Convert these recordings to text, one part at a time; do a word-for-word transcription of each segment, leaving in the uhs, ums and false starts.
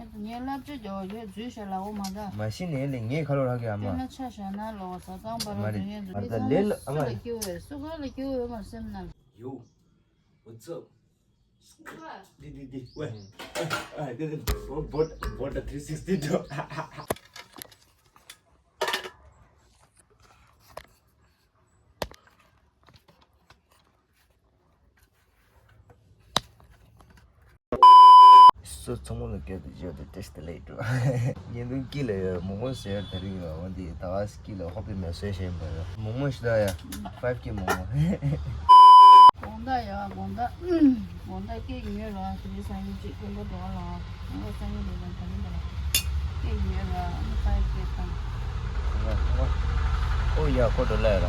ངས་བསླབ་བྱ་རྒྱག་པ་ཡོད་འཛུལ་ཤག་ལ་འོ་མ་འདྲ། མ་གཞི་ནས་ལས་ངས་ཁ་ལོ་རག་གི་ཨ་མ། སྟོད་ན་ཆ་བཞག་ན་ལོ་བཟའ་ཚང་བར་མ་རེད་དོན་ཡོད་མ་རེད་ད་ལས་ལ་ཨ་མ། སུ་ལ་སྐྱིད་པོ་ཡོད་སུ་ག་ལ་སྐྱིད་པོ་ཡོད་མ་སེམས་ན། Yo, what's up? Di, di, di. Wait. Ah, ah, di, di. Bot, bot, bot, three sixty do. སོ་ཚང་མ་ལ་སྐད་དུ་བརྗོད་དུ་ཏེ་སྟེ་ལེགས་འགྲོ། ཉིན་དུ་སྐྱིད་ལ་ཡོད་མོག་མོག་ཟེར་ད་རིང་ཡོད་འོན་ཏེ་ད་བ་སྐྱིད་ལ་ཧོབ་པའི་མེ་སོས་ཞེན་པ་ཡོད་མོག་མོག་ཞིག་ད་ཡ་ཕའིབ་ཀི་མོག་མོག་དགོང་དག་ཡ་དགོང་དག་དགོང་དག་སྐད་ཉོས་ར་དེ་རིང་སང་ཉིན་གཅིག་དགོང་དག་འགྲོ་བ་ལ་དགོང་དག་སང་ཉིན་འགྲོ་བ་ད་རིང་འགྲོ་བ་སྐད་ཉོས་ར་ཨ་ནི་ཕའིབ་ཀི་བཏང་། ཨོ་ཡ་ཁོ་འགྲོ་ལ་ཡ་ར་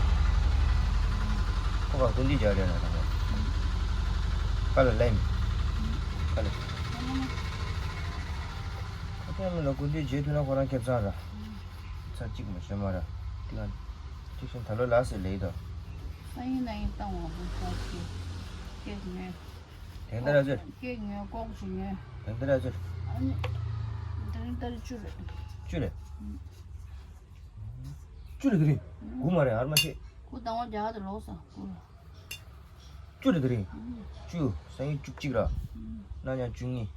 ཁོ་ག་ཀུན་འདི་བྱ་རེད་ན་དང་པོ། ཀ་ལ་ལེན། ཀ་ལ། ཁ་ཐེ་མི་ལ་ཀུན་འདི་བྱེད་ཐུབ་ན་ཁོ་རང་ཁེབས་ཚང་ར། ཚར་གཅིག་མ་ཤེས་མ་ར། ཏི་ང་། ཏི་ཤིན་ད་ལོ་ལ་སེ་ལེ་དོ། ཨ་ཡིན་ན་ཡིན་བཏང་བ་མི་ཚར་གཅིག་སྐད་ཉོས། དེང་ད་ར་ཚོད། སྐད་ཉོས་ཀོག་ཅིག་ཉོས། དེང་ད་ར་ཚོད། ཨ་ནི། དེ་རིང་ད་ར་བཅུ་རེད། བཅུ་རེད། བཅུ་རེད་དེ་རིང་། དགུ་མ་རེད་ཨར་མ་ཤེས། ཁུ་དང་བ་རྒྱ་གར་དུ་ལོག་སོང་ཁུ། བཅུ་རེད་དེ་རིང་། བཅུ། སང་ཉིན་བཅུ་གཅིག་ར། གནངས་ཉིན་བཅུ་གཉིས།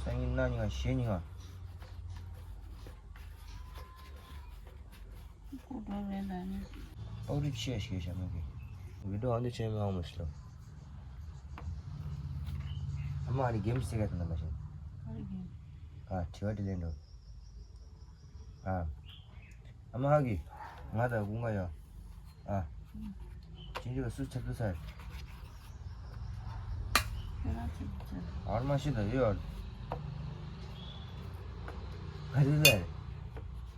སང་ཉིན་གནངས་ཉིན་ང་གཞེས་ཉིན་ང་། པགས་རིགས་ཆེ་ཞིག་བྱ་མོད་ཀྱི། བི་ཌིའོ་ཨ་འདི་ཆེན་མོ་ཨང་མོ་ཞིག་ལ། ཨ་མ་ཨ་ནི་གེམ་སི་ཀ་དང་འདྲ་མ་ཞིག་ཨ་དྲི་བ་དྲི་ལན་འགྲོ། ཨ། ཨ་མ་ཧ་གི། ང་དང་ཀུན་དགའ་ཡོད། ཨ། ཅིན་ཅི་བ་སུ་ཆབ་ཏུ་ཚར། ཁྱོད་རང་ཆབ་ཏུ་ཚར། ཨར་མ་ཤི་ད་ཡོད། ག་རེ་ཚར།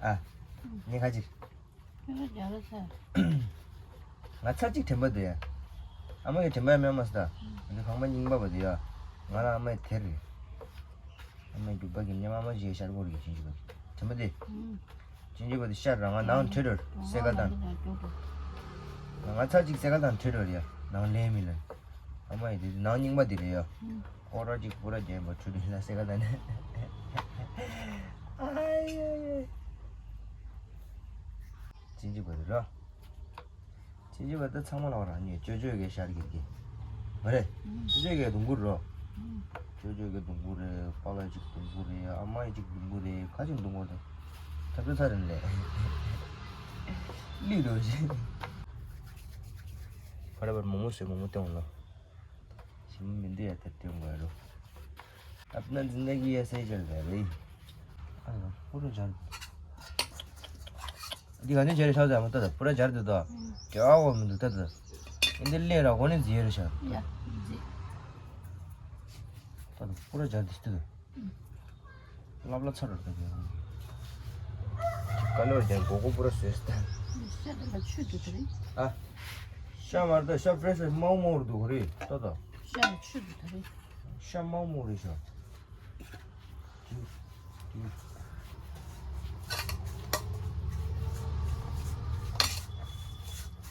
ཨ། ངས་ཁ་ཅིག་ཁྱོད་རང་རྒྱ་ལ་ཚར། ང་ཚར་གཅིག་དྲན་པ་འདུག་ཡ། ཨ་མ་གི་དྲན་པ་ཡང་མེད་མ་སོང་ད། ང་ཚོ་ཁང་པ་རྙིང་པ་བ་འདུག་ཡ། ང་རང་ཨ་མའི་དེར་རེད། ཨ་མའི་རྒྱུག་པ་གི་ཉི་མ་ཨ་མ་ཞིག་ཤར་སྒོར་གི་ཅིན་ཅི་བ་དྲན་པ་འདུག་ཅིན་ཅི་བ་དེ་ཤར་ར་ང་ནང་ཁྲིད་འགྲོ་སེ་གལ་དང་། ང་ཚར་གཅིག་སེ་གལ་དང་ཁྲིད་འགྲོ་ཡ་ནང་ལེན་མི་ལེན། ཨ་མ་ཡི་དེ་ནང་རྙིང་པ་དེ་རེད་ཡ། སྐོར་ར་གཅིག་སྤུ་ར་རྒྱན་པ་ཁྲུ་དྲིན་ལ་སེ་ག་ད་ནས། ཨ་ཡེ་ཡེ། ཅིན་ཅི་བ་དེ་ར། ཅིན་ཅི་བ་དེ་ཚང་མ་ལ་བ་རང་ཉིད་ཅོ་ཅོ་གའི་ཤར་གྱི་གི། མ་རེད། ཅོ་ཅོ་གའི་དུང་གུ་རོ། ཅོ་ཅོ་གའི་དུང་གུ་རེད། པ་ལ་གཅིག་དུང་གུ་རེད། ཨ་མ་ཡི་གཅིག་དུང་གུ་རེད། ཁ་ཅིག་དུང་གུ་རེད། ཐབས་ཚུལ་ཚ་རེད་ལས། ལུས་འགྲོ་བཞིན། ཕ་ར་བར་མོག་མོག་ཟོས་མོག་མོག་སྟོན་ལ། ཞིམ་མི་འདི་ཡ་དེ་སྟོན་དགོས་རོ། अपना जिंदगी ऐसे ही चल रहा है भाई। ཨ་ལ་པུ་ར་སྦྱར། འདི་ག་ནས་སྦྱར་ཤག་ཟ་མ་ཏོ་ད་པུ་ར་སྦྱར་འདུག་ད། ཀྱ་བོ་མི་འདུག་ད་ད། འདི་ལས་ར་གོ་ནས་འཛིན་ར་ཤག་ཡ་འཛིན། ད་ད་པུ་ར་སྦྱར་འདི་སྟུ། ལབ་ལ་ཚར་ར་ད་ཀྱ་བོ། ཀ་ལོར་ཀྱང་གོ་གོ་པུ་ར་བཟོས་ད། ཤ་དེ་ལ་ཆུ་འདུག་ད་རེད། ཨ། ཤ་མར་ད་ཤ་ཕྲེ་ཤ་མང་མོར་འདུག་རེད་ད་ད། ཤ་ལ་ཆུ་འདུག་ད་རེད། ཤ་མང་མོ་རེད་ཤག་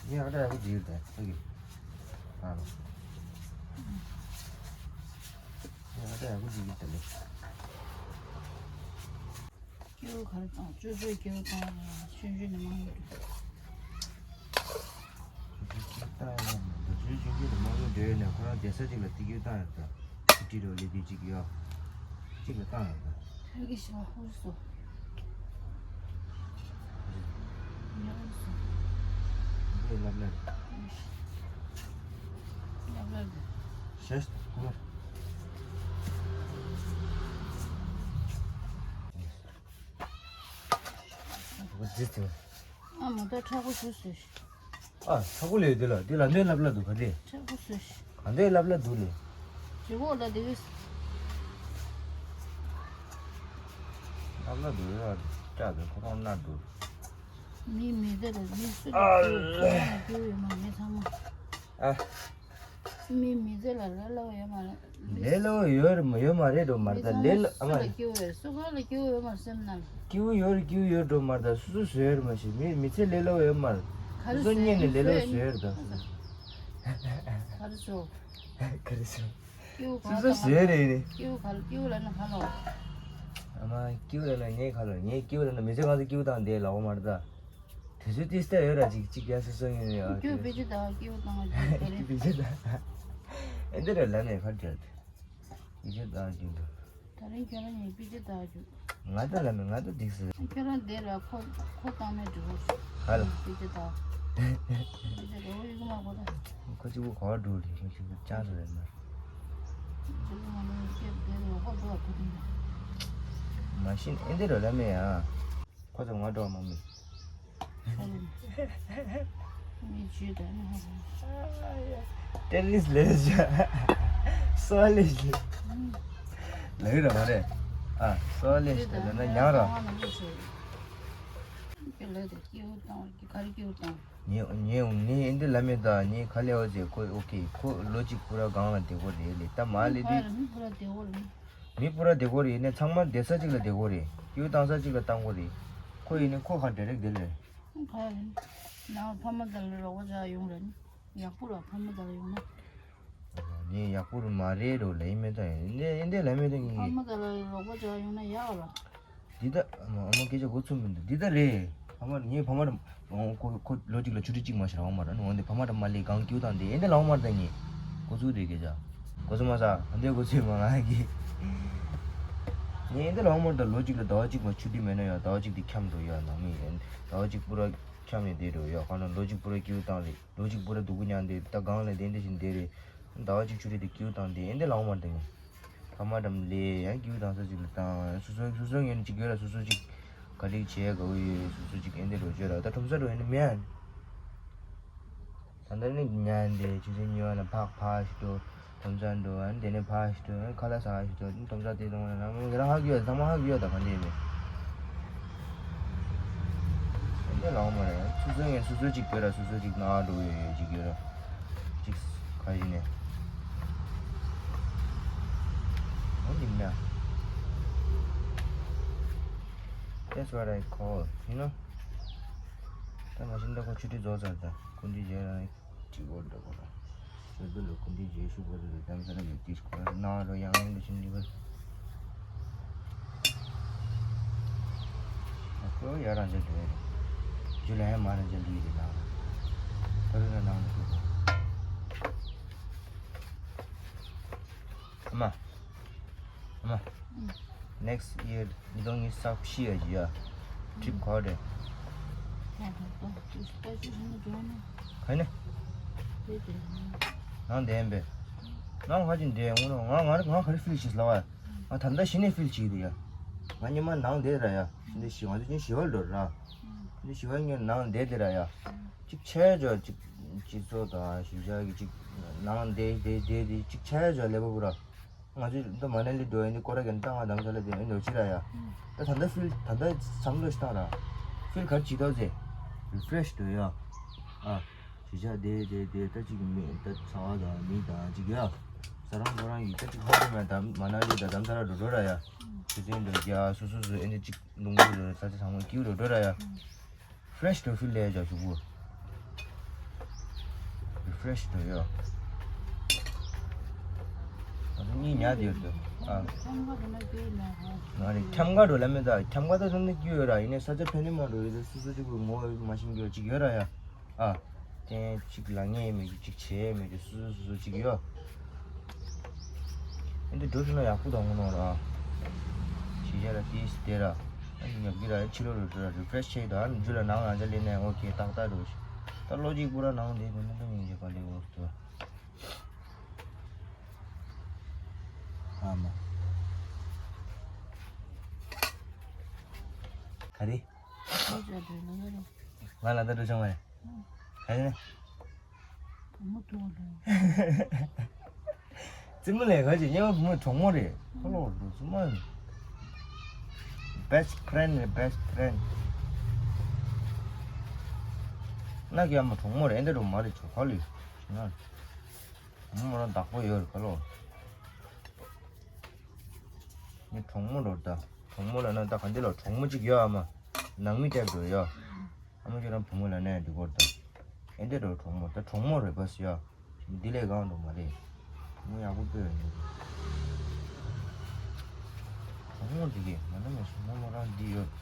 ངས་ཨ་ད་ཡག་པོ་བྱེད་ཡོད་ད་ཨ་ཀི། ཨ་ལ། ངས་ཨ་ད་ཡག་པོ་བྱེད་ཡོད་ད་ལེ། སྐྱེ་བོ་གར་དང་ཅོ་ཅོའི་སྐྱེ་བོ་དང་ཆུང་ཆུང་ནས་མང་ཆུང་ཆུང་ཆུང་ནས་མང་ཉུང་འབྲེལ་ཡོད་ནས་ཁོ་རང་བསྡད་ས་གཅིག་ལ་ཏི་ཀིའུ་བཏང་ཡོད་ད། ཏི་ཀིའུ་ལོ་ལི་ཏི་གཅིག་ཡོད། གཅིག་ལ་བཏང་ཡོད་ད། ཧུར་གི་ཤི་བ་ཧུར་སོ། ཉོ་སོ། འདི་ལབ་ལབ། ལབ་ལབ། ཤེས་ཁོ་མར། ཨ་མོ་ད་ཁྲ་གོ་སུ་སུ་ཤི། ཨ་ཁྲ་གོ་ལས་འདི་ལ་འདི་ལ་འདི་ལབ་ལ་འདུག་ག་འདི། ཁྲ་གོ་སུ་ཤི། ག་འདི་ལབ་ལ་འདུག་ལས། ཇི་གོ་ལ་འདི་གི། ལབ་ལ་འདུག་ཡ་ཅག་འདི་ཁོ་རང་ན་འདུག་མི་མི་དེ་ལ་མི་སུ་ལ་ཨ་ལ། སྐྱེ་བོ་ཡོད་མ་མི་ཚང་མ། ཨ། མི་མི་ཚེ་ལ་ལས་སླ་བོ་ཡོད་མ་རེད། ལས་སླ་བོ་ཡོད་རེད་མ་ཡོད་མ་རེད་འགྲོ་མ་རེད་ད་ལས་སླ་ཨ་མ་རེད། སྐྱིད་པོ་ཡོད་སུ་ག་ལ་སྐྱིད་པོ་ཡོད་མ་སེམས་ནང་། སྐྱིད་པོ་ཡོད་རེད་སྐྱིད་པོ་ཡོད་འགྲོ་མ་རེད་ད་སོ་སོ་བཟོས་ཡོད་རེད་མ་ཤེས་མི་མི་ཚེ་ལས་སླ་བོ་ཡོད་མ་རེད། ག་རེ་སོ་སོ་བཟོས་གཉིས་ནས་ལས་སླ་བོ་བཟོས་ཡོད་རེད་ད། ག་རེ་སོ། ག་རེ་སོ། སྐྱེའུ་ག་སོ་སོ་བཟོས་རེད་ནི། སྐྱེའུ་ག་སྐྱེའུ་ལ་ན་ག་ལོ། ཨ་མ་སྐྱེའུ་ལ་ན་ངས་ག་ལོ། ངས་སྐྱེའུ་ལ་ན་མི་ཚེ་གང་ཚེ་སྐྱེའུ་དང་བསྡད་ལ་འོ་མ་རེད་ད། དུས་ཚོད་ཏིས་ཏ་ཡོད་ར་ཅིག་ཅིག་ཡ་སོ་སོ་ཡིན་ཡ། སྐྱེའུ་དཔེ་ཆ་ད་སྐྱེའུ་དང་ཅིག་དེ་རེད། དཔེ་ཆ་ད། ཨེ་འདི་ར་ལ་ནས་ཁ་བྲལ་ཏེ། དཔེ་ཆ་ད་རྒྱུན་དུ། ད་རིང་ཁྱོད་རང་ཉིད་དཔེ་ཆ་ལྟ་རྒྱུ། ང་ལྟ་ལ་མེད་ང་ལྟ་འགྲིག་ཟེར། ཁྱོད་རང་དེ་ལ་ཁོ་ཁོ་བཏང་ནས་འགྲོ། ག་ལ། དཔེ་ཆ་ལྟ། དཔེ་ཆ་ལྟ་འོ་ཡིག་མ་གོ་ད། ཁོ་གཅིག་པུ་ག་བ་འགྲོ་རེད། ཁོ་གཅིག་པུ་ཅག་ཟེར་རེད་མ། ཁྱོད་རང་ང་ལ་ཁྱེད་དེ་ལ་ཁོ་འགྲོ་བ་ཁོ་དེ་ན། མ་ཤེས་ཨེ་འདི་རོ་ལ་མེད་ཡ། ཁོ་ཚོ་ང་འགྲོ་བ་མ་མེད། ཏེ་རིས་ལེ་ཞ། སོ་ལེ་ཞ། ལགས་ར་མ་རེད། ཨ་སོ་ལེ་ཞ་ལ་ན་ཉང་ར། ངས་ངས་ངས་འདི་ལ་མེད་ད་ངས་ཁ་ལས་འོ་ཟེར་ཁོ་ཨོ་ཁེ་ཁོ་ལོ་གཅིག་པུ་ར་སྒང་ལ་བསྡད་གོ་རེད་ལེ་ད་མ་ལེ་དུས། མི་སྤུ་ར་བདེ་བོ་རེད། མི་སྤུ་ར་བདེ་གོ་རེད་ཡིན་ནའི་ཚང་མ་བསྡད་ས་གཅིག་ལ་བསྡད་གོ་རེད། སྐྱེའུ་བཏང་ས་གཅིག་ལ་བཏང་གོ་རེད། ཁོ་ཡིན་ནའི་ཁོ་ཁ་ཌའི་རེག་བསྡད་ལེ། ཁ་ཡིན། ནང་ཕ་མ་དང་ལ་རོགས་པ་བྱ་ཡོང་ར་ནི། ཡག་པོ་ར་ཕ་མ་དང་ལ་ཡོང་ན། ངས་ཡག་པོ་རུ་མ་རེད་རོ་ལ་ཡིན་མེད་ད་ཡིན་ནའི་ཡིན་དེ་ལ་མེད་ད་ངས། ཕ་མ་དང་ལ་རོགས་པ་བྱ་ཡོང་ན་ཡག་ར། འདི་ལྟ་ཨ་མ་ཨ་མ་སྐད་ཆ་གོ་ཚུལ་མི་འདུག་འདི་ལྟ་རེད། ཕ་མ་ངའི་ཕ་མ་ར་ཁོ་ཁོ་ལོ་གཅིག་ལ་ཆུ་ཚོད་གཅིག་མ་ཞིག་རག་མ་ར་ནི་འོན་ཏེ་ཕ་མ་ར་མ་ལས་གང་སྐྱིད་དང་འདི་ཨེ་འདི་ལའོ་མ་ར་ད་ངས་གོ་ཚུལ་རེད་སྐད་ཆ་གོ་ཚུལ་མ་ས་ཨ་འདི་གོ་ཚུལ་མ་ང་གི་ངས་ཨེ་འདི་ལའོ་མ་ར་ད་ལོ་གཅིག་ལ་ཟླ་བ་གཅིག་མ་ཆུ་དུས་མེད་ན་ཡང་ཟླ་བ་གཅིག་དེ་འཁྱམ་འགྲོ་ཡ་ནང་མི་ཡིན་ཟླ་བ་གཅིག་པུ་ར་འཁྱམ་ཡ་དེ་འགྲོ་ཡ་ཁ་ན་ལོ་གཅིག་པུ་ར་སྐྱིད་དང་རེད། ལོ་གཅིག་པུ་ར་སྡུག་གུ་མྱངས་ཏེ་ད་སྒང་ལ་བསྡད་འདི་བཞིན་བསྡད་རེད། ཟླ་བ་གཅིག་ཆུ་རེད་དེ་སྐྱིད་དང་དེ་ཨེ་འདི་ལའོ་མ་ར་ད་ངས། ཕ་མ་འགྲམ་ལས་ཡང་སྐྱིད་དང་ས་ཅིག་ལ་བཏང་སོ་སོ་སོ་སོ་ངན་ཅིག་ཡོད་ལ་སོ་སོ་ཅིག་ག་རེ་བྱས་དགའ་བོ་ཡོད་སོ་སོ་ཅིག་ཨེ་འདི་རོ་བྱོས་ལ་ད་ཁྲོམ་ས་འགྲོ་ཡིན་ན་མེད་ཨ། ད་ལྟ་ནི་ཉན་དེ་ཆུ་ཚོད་གཉིས་པ་ལ་ཕག་ཕག་ཞིག་འགྲོ་ཁྲོམ་ས་འགྲོ་ཨ་ནི་དེ་ནས་ཕག་ཞིག་འགྲོ་ཨ་ནི་ཁ་ལག་ཟ་ཞིག་འགྲོ་ཨ་ནི་ཁྲོམ་ས་དེ་ལོང་ལ་ན་མོ་ང་རང་ཧ་གི་ཡོད་ཚང་མ་ཧ་གི་ཡོད་ད་ག་འདི་ནས་ཨེ་འདི་ལའོ་མ་རེད་སོ་སོ་ངན་སོ་སོ་ཅིག་བོད་ལ་སོ་སོ་ཅིག་ན་འགྲོ་ཡོད་ཡོད་ཅིག་ཡོད་ར། ཅིག་ག་ཡིན་ནས། ཨོ་ཡིན་ན། That's what I call, you know. ད་མ་གཞི་འདི་ཁོ་ཆུ་ཁྲི་རྫོགས་ཚར་ད། ཀུན་འདི་རྗེས་རང་དྲི་བོ་འདྲ་པོ་ར། ཆུ་འདི་ལོ་ཀུན་འདི་རྗེས་ཤུགས་པོ་རེ་རེ་གཏམ་ས་ན་མི་ཏིས་ཁོ་ར་ན་རོ་ཡང་ཡང་འདི་ཆུ་འདི་བར། ཁོ་ཡ་རང་ཅན་འདྲ་རེད། ཇུ་ལ་ཡ་མ་རང་ཅན་འདི་རེད་ན། ཁོ་རེ་ར་ནང་ནས་འདུག་གོ། ཨ་མ། ཨ་མ། Next year ཉིས་སྟོང་ཉི་ཤུ་རྩ་བཞི་ཡ་ཇི་ཡ། ཁྲིབ་གོ་རེ། ག་ནས། ནང་བསྡད་པས། ནང་ཧ་ཅང་བསྡད་ཡོང་ངོ་ང་ང་ང་ག་རེ་ཕིལ་བྱེད་ལབ་པ། ང་ད་ལྟ་གཞི་ནས་ཕིལ་བྱེད་ཀྱི་འདུག་ཡ། ང་ཉི་མ་ནང་བསྡད་ར་ཡ། འདི་ཞི་ང་ཚོ་ཉིན་ཞི་བར་འགྲོ་ར། འདི་ཞི་བར་ངས་ནང་བསྡད་དེ་ར་ཡ། ཅིག་ཆེ་ཇོ་ཅིག་སྤྱི་ཚོགས་དང་གཞིས་ཆགས་ཀྱི་ཅིག་ནང་བསྡད་བསྡད་བསྡད་དེ་ཅིག་ཆེ་ཇོ་ལེ་པ་བུ་ར། ང་ཚོས་འདི་མ་ནལ་ལི་འགྲོ་ཡིན་འདི་སྐོར་ར་གན་ཏང་ང་དམ་ས་ལ་བསྡད་ཡིན་འགྲོ་ཅི་ར་ཡ། ད་ད་ལྟ་ཕིལ་ད་ལྟ་བསམ་བློ་ཞིག་བཏང་ར། ཕིལ་ག་རེ་བྱེད་ཐུབ་ཟེར། རི་ཕི་རེ་ཤི་འགྲོ་ཡ། ཨ། གཞིས་ཆགས་བསྡད་བསྡད་བསྡད་ད་ཅིག་མི་ད་ཚ་བ་དང་མི་དང་ཅིག་ཡ། ས་རང་ཁོ་རང་ཡིན་ད་ཅིག་ཧོ་ཏེ་མེད་ད་མ་ན་ལི་ད་དམ་ས་ར་འགྲོ་འགྲོ་ར་ཡ། ཆུ་ཚན་འགྲོ་རྒྱ་སོ་སོ་སོ་ཨེ་འདི་ཅིག་ལུང་པ་ར་ས་ཆ་ཚང་མ་སྐྱིད་འགྲོ་འགྲོ་ར་ཡ། ཕི་རེ་ཤི་འགྲོ་ཕིལ་ལས་ཡ་ཞུ་གུ། རི་ཕི་རེ་ཤི་འགྲོ་ཡ། ང་ཚོ་གཉིས་ཉལ་བསྡད་ཡོད་འདུག་ཨ། ང་རེ་ཁྱམས་ཁ་འགྲོ་ལ་མེད་ད་ཁྱམས་ཁ་ད་ཚང་མ་སྐྱིད་ཡོད་ར་ཡིན་ནའི་ས་ཆ་ཕན་ནི་མ་འགྲོ་ཡོད་ད་སོ་སོ་ཅིག་གུ་ངོ་མ་ཤེས་རྒྱུ་ཅིག་ཡོད་ར་ཡ། ཨ། དེ་གཅིག་ལ་ངེས་མེད་རྒྱུ་གཅིག་བྱས་མེད་རྒྱུ་སོ་སོ་སོ་སོ་གཅིག་ཡོད། ཨེ་འདི་འགྲོ་ཐུབ་ན་ཡག་པོ་དང་ངོ་ནོར་ར། ཞི་བྱ་ར་ཏིས་དེ་ར། ཨ་ནི་ཉབ་གི་ར་ཕྱི་ལོགས་རུ་འགྲོ་ར་རི་ཕི་རེ་ཤི་ཆེ་ད་ཨ་ནི་རྒྱུ་ལ་ནང་ཡང་ཅ་ལེ་ནས་ཨོ་ཁེ་ཏག་ཏག་འགྲོ་ཤི། ད་ལོ་གཅིག་པུ་ར་ནང་དེ་དགོས་ན་ད་ཉིན་གཅིག་ག་ལེ་འོར་ཐུབ། ཨ་མ། ག་རེ། ང་ལ་ད་འགྲོ་ཆོག་མ་རེད། ག་རེ་ནས། བུ་མོ་ཐུག་པ་རེད། རྩེད་མོ་ལས་ཁ་ཅིག་སྙན་པ་བུ་མོ་གྲོགས་མོ་རེད། ཁ་ལོ་རུ་རྩེད་མོ་ཡིན། Best friend རེད། Best friend། ན་གི་ཨ་མ་གྲོགས་མོ་རེད། ཨེ་འདྲ་རུ་མ་རེད་ཆོག་ག་ལུས། ན། བུ་མོ་རང་བདག་པོ་ཡོད་རེད་ཁ་ལོ། ངའི་གྲོགས་མོ་རེད་ད། གྲོགས་མོ་ལ་ན་ད་ག་འདི་ལ་གྲོགས་མོ་གཅིག་ཡོད་ཨ་མ། ནང་མི་སྟེར་འགྲོ་ཡོད། ཨ་མ་ཁྱོད་རང་བུ་མོ་ལ་ནས་འདི་སྐོར་དང་། ཨེ་འདྲ་རུ་གྲོགས་མོ་ད་གྲོགས་མོ་རེད་པ་སི་ཡ། འདི་ལས་གང་འགྲོ་མ་རེད། མོ་ཡག་པོ་སྤོས་ཡོད། གོང་མོ་འདི་གས་ང་ན་མ་སུ་མོ་མོ་རང་འདི་ཡོད།